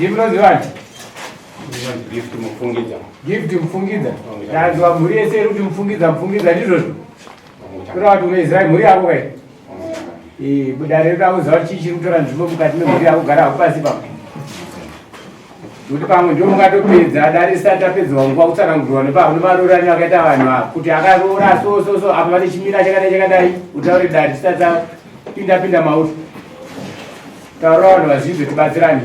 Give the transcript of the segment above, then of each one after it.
Ndimi munonzi vani? Gift Mufungidza. Gift Mufungidza. Ndanzwa mhuri yese iri kuti Mufungidza, Mufungidza, ndizvozvo? Kureva kuti unoiziva mhuri yako kai? Eh, dare rinoda kuziva kuti chii chiri kutora nzvimbo mukati memhuri yako, gara hako pasi papo. Nokuti pamwe ndio mungatopedza dare risati tapedzwa nguva kutsanangurwa nemaroorani akaita vanhu ava kuti akaroora so so so, apa vane chimira chakadai chakadai. Utaure dare tisati tapinda pinda mauto. Taura vanhu vazhinji, tibatsirane.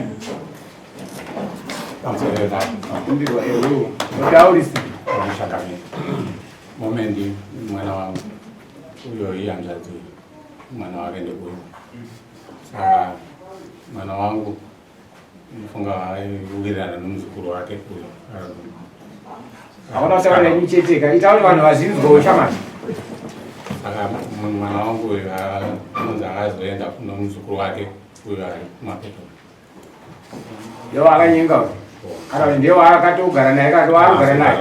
Kumbirwa ewe utaurisa. Momendi mwana wangu uyo, ihanzvadzi, mwana wake ndekuyu. Saka mwana wangu unofunga aiwirirana nomuzukuru wake uyo. Hauna kutaura nenyu chete ka, ita kuti vanhu vazinzwawo shamani. Saka mwana wangu uyu anonzi akazoenda nomuzukuru wake uyo ari kumapeto. Ndewo akanyenga uyu kana kuti ndewo akatogara naye kana kuti waanogara naye?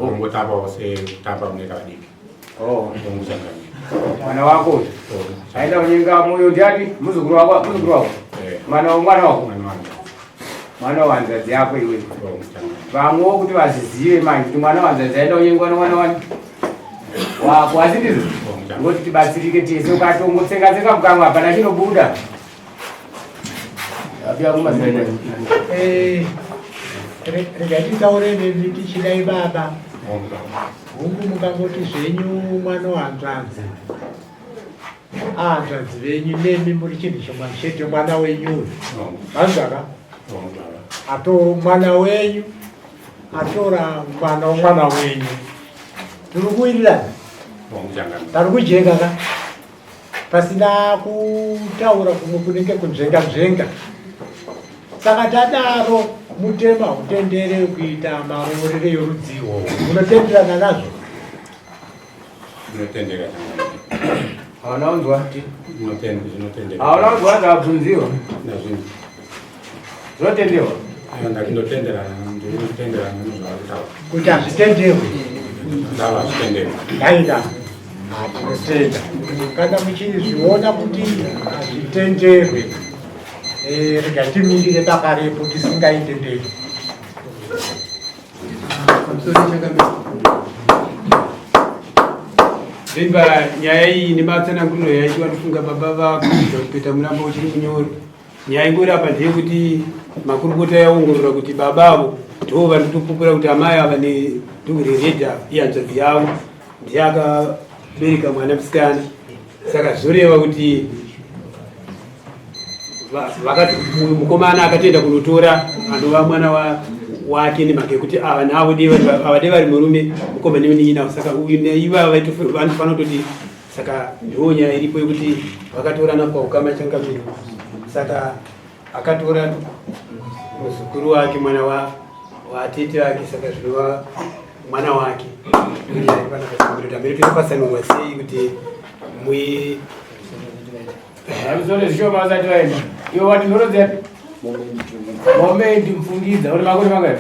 Ongotapawo sekutapa munoita vadiki. Onguchangamira. Mwana wako uyu aenda kunyenga moyo ndiani? Muzukuru wako, muzukuru wako? Mwana womwana wako? Mwana wangu. Mwana wahanzvadzi yako iwe. Onguchangamira. Vamwewo kuti vazizive manje kuti mwana wahanzvadzi aenda kunyengwa nomwana wani wako, asi ndizvo ngoti tibatsirike tese. Ukatongotsenga tsenga mukamwa, hapana chinobuda. Rega titaure nemi tichidai, baba. Hungu, mukangoti zvenyu mwana wahanzvadzi, ahanzvadzi venyu nemi muri chinhu chimwe chete. Mwana wenyu uyu, vanzvaka ato mwana wenyu atora mwana womwana wenyu. Tiri kuwirirana, pari kujeka ka, pasina kutaura kumwe kunenge kunzvenga nzvenga. Saka tadaro, mutemo hautendere kuita maroorero yorudziwo. Munotenderana nazvo? Zvinotendeka. Hauna kunzwa? Zvinotendeka. Hauna kunzwa zvabvunziwa? Ndazvinzwa. Zvinotenderwa? Ndinotenderana, ndinotenderana nezvavari. Kuti hazvitenderwi? Ndava hazvitenderwi. Aida, hatinotenda kana muchizviona kuti hazvitenderwi. Rega timirire pakarepo tisingaende mberi. Pamusoro chakamira ndemba nyaya iyi nematsananguriro yaitwa, ndofunga baba vakuudza kupeta murambo uchiri munyoro. Nyaya ingori apa ndeyekuti makurukota yaongorora kuti baba avo ndo vari kutopupura kuti amai ava nedhuku reredha ihanzvadzi yavo, ndiye akabereka mwana musikana. Saka zvoreva kuti vakati mukomana akatoenda kunotora anova mwana wake nemhaka yekuti ava navo ava de vari murume, mukoma nemunin'ina. Saka uyu neivava vanofanira kutoti. Saka ndiwo nyaya iripo yekuti vakatorana paukama changamiro. Saka akatora muzukuru wake, mwana watete wake, saka zvinova mwana wake. Ndonyaya topasanurwa sei kuti mui Zvisore zvishoma vasati vaenda. Iwe wati nhoro dzepi? Moment Mfungidza, uri makore mangani?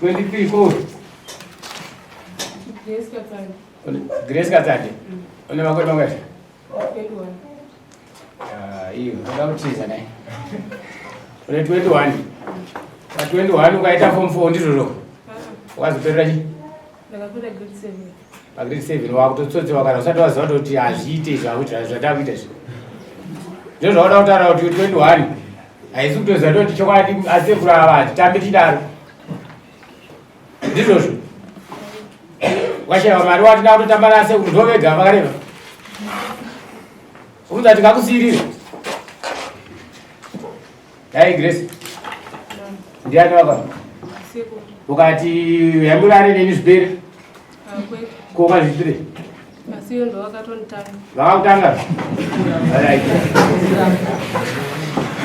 23. Ko Grace Katsande, une makore mangani? Ah, iyo unoda kutiza naye. Une 21. Pa 21 ukaita form 4, ndizvozvo? Wakazoperera chi? Pa grade 7 wakutotsotsewa kana usati waziva kuti hazviite zvakuti zvatakuita izvi. Ndizvo zvauda kutaura kuti 21 haisi kutoziva toti chokwadi asekuru ava hatitambi tidaro, ndizvozvo? Washayiwa mari, watida kutotamba nasekuru, ndo vega vakareva unza tingakusiyirira. Dai Grace, ndiani waka ukati yamurare neni zvipere? Ko ukazvipire? Vakakutanga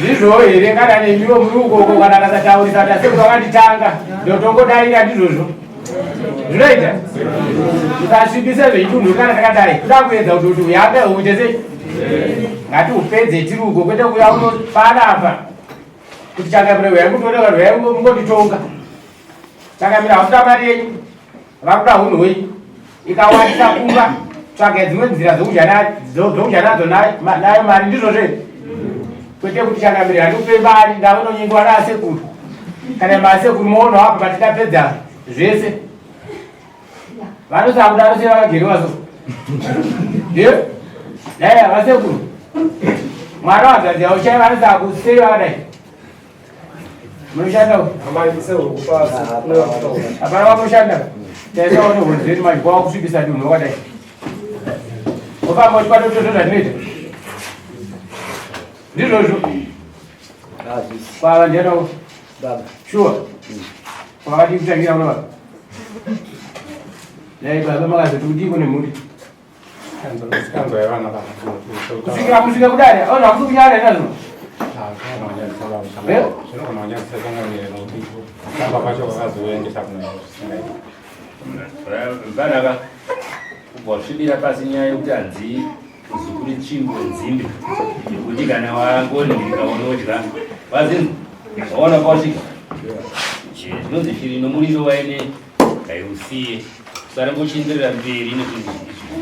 ndizvo here? Kana nemiwo muri ukoko, kana akasataurisa kuti asekuru vakanditanga, ndotongodarira, ndizvozvo zvinoita? Usasvibise zvechitunhu kana takadai. Kuda kuedza kuti uyange uite sei, ngatiupedze tiri uko, kwete kuya unopanapa kuti changamire uyai kutore vanhu, uyai mungonditonga. Changamira hakuda mari yenyu, vakuda hunhu hwenyu. Ikawandisa kuva tsvaga dzimwe nzira dzokudya nadzo nayo mari, ndizvozvo here? Kwete kuti changamire handikupe mari ndakunonyengwa naasekuru. Kana maasekuru moono apa patitapedza zvese. Vanosaka kudaro sei vakageriwa so. Ndiyo? Dai havasekuru. Mwana wadzadzi yauchai vanosaka kusei vakadai. Munoshanda uko? Hapana vakushanda. Taisawo nehonzeri manje kwava kusvibisa dunhu wakadai. Ofamba uchikwata kuti zvazvinoita. Ndizvozvo. Kwava ndiana uko? Baba. Sure. Kwavadii kutangira uno baba? Dai baba makazoti kudii kune mhuri? Kusvikira kusvika kudare, aona hakusi kunyara here nazvo? Mpanaka kubva wasvibira pasi nyaya yekuti hanzi muzukuru tsvimbo nzimbe yekuti kana wangondirika unodya wazinzwa waona kwasvika zvinonzi shiri nomuriro waine ngaiusiye usarangochienderera mberi nezvinhu izvi.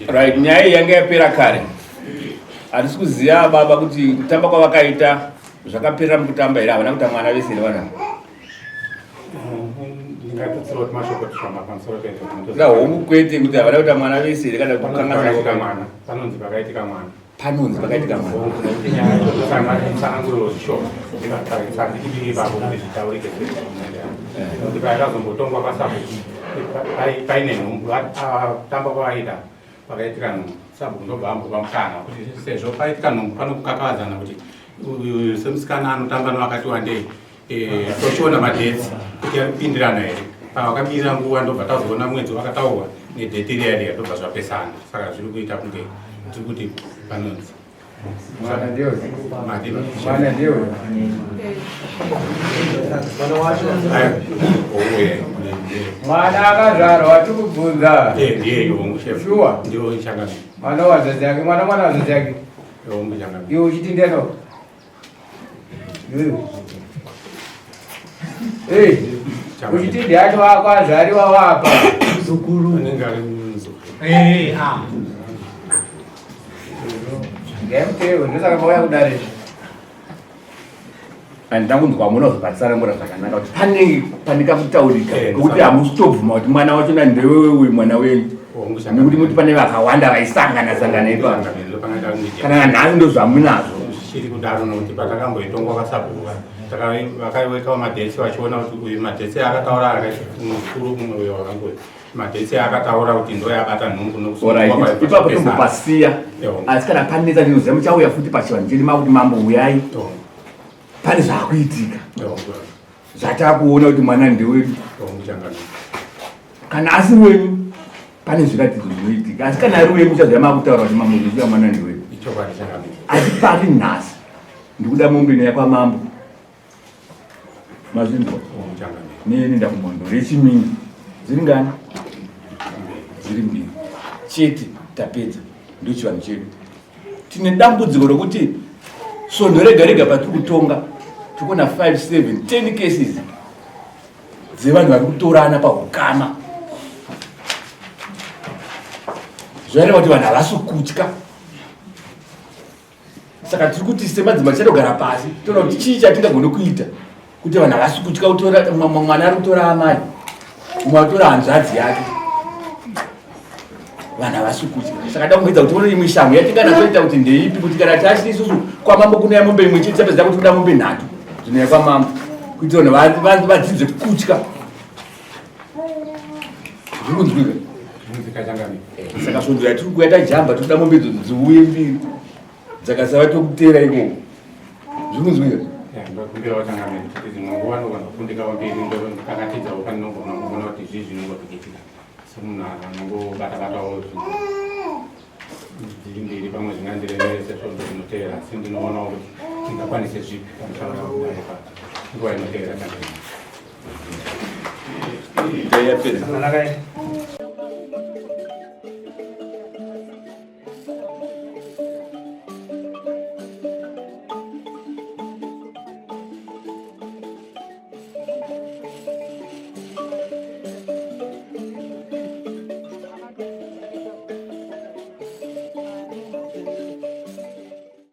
Right, nyaya iyi yanga yapera kare. Hatisi kuziva baba kuti kutamba kwavakaita zvakaperera mukutamba here, havana kuita mwana vese here vana. Ndingatutsira kuti mashoko tishoma pamusoro pezvo. Kuda hongu kwete kuti havana kuita mwana vese here kana kukanganisa mwana. Panonzi pakaitika mwana. Panonzi pakaitika mwana. Nekuti nyaya yacho tsananguriro zvishoma. Ndikatsandichidii ipapo kuti zvitaurike nekuti payakazombotongwa pasabhuku paine nhumbu tamba kwavaita pakaitika nhumbu sabhuku ndobva ambopa mukana kuti sezvo paitika nhumbu panokukakavadzana kuti uyu semusikana anotamba nevakati wandei eh, tochiona madheti kuti ari kupindirana here pavakamirira nguva ndobva tazoona mwedzi wakataurwa nedheti riya riya ndobva zvapesana saka zviri kuita kunge tiri kuti panonzi Mwana ndiyo. Mwana ndiyo. Mwana akazvarwa tikubvunza. Eh, ndiye hongu chef. Sure. Ndiyo changamire. Mwana wazadzi yake, mwana mwana wazadzi yake. Hongu changamire. Iwe uchiti ndeno. Iwe. Eh, uchiti ndiani wako azvariwa wapa? Muzukuru. Anenge ari muzukuru. Eh, ah. Ngemutewe, ndosaka mauya kudare. Handina kunzwa munozopatsanangura zvakanaka kuti panenge pane kakutaurika Eh, kekuti hamusitobvuma kuti mwana wacho na ndewewe uyu mwana wenyu Hongu changamire. nekuti muti pane vakawanda vaisangana sangana ipapo kana nanhasi ndozvamunazvo zvichiri kudaro nokuti patakamboitongwa kwasabhuku vakaiwekawo madhesi vachiona kuti uyu madhesi akataura mukuru mumwe uyo wakangozi madhesi akataura kuti ndoyabata nhumbu Alright, ipapo tombopasiya Ewo. asi kana panetsa ndinoziva muchauya futi pachivanhu chedu makuti mambo uyai pane zvaakuitika zvatakuona kuti mwana ndewedu kana asi wenyu pane zviratidzo zvinoitika asi kana ari wenyu muchaziva makutaura kuti mambo zvichiva mwana ndewedu ichokwadi changamire asi pari nhasi ndikuda mombe inoya kwamambo mazvinzwa changamire neni ndakumhondo rechimingi dziri ngani dziri mbiri chete tapedza ndochivanhu chedu tine dambudziko rokuti svondo rega rega patiri kutonga tiri kuona 5 7 10 cases dzevanhu vari kutorana paukama zvaireva kuti vanhu havasi kutya saka tiri kuti semadzimba tichatogara pasi toona kuti chii chatingagone kuita kuti vanhu havasi kutya kutora mwana ari kutora amai umwe atora hanzvadzi yake vanhu havasi kutya saka da kumboedza kuti one imwe shamhu yatinganatsoita kuti ndeipi kuti kana tachiti isusu kwamambo kunouya mombe imwe chete tapedza kuti kuda mombe nhatu dzinouya kwamambo kuitira vanhu vadzidze kutya zviri kunzwika zvinzika changamire saka svondo yatiri kuuya tajamba tinoda mombe idzodzo dziuye mbiri dzakasava tokutera ikoko zviri kunzwika ndokumbirawo changamire kuti dzimwe nguva ndogona kufundikawo mbiri ndakatidzawo pandinogona kuona kuti zvii zvinongopikitika semunhu anongobata-batawo zvinhu dziri mbiri pamwe zvingandiremere sesvondo rinotevera asi ndinoonawo kuti ndingakwanise zvipi pamusoro kudai pa nguva inotevera changamire yapedza Zvakanaka.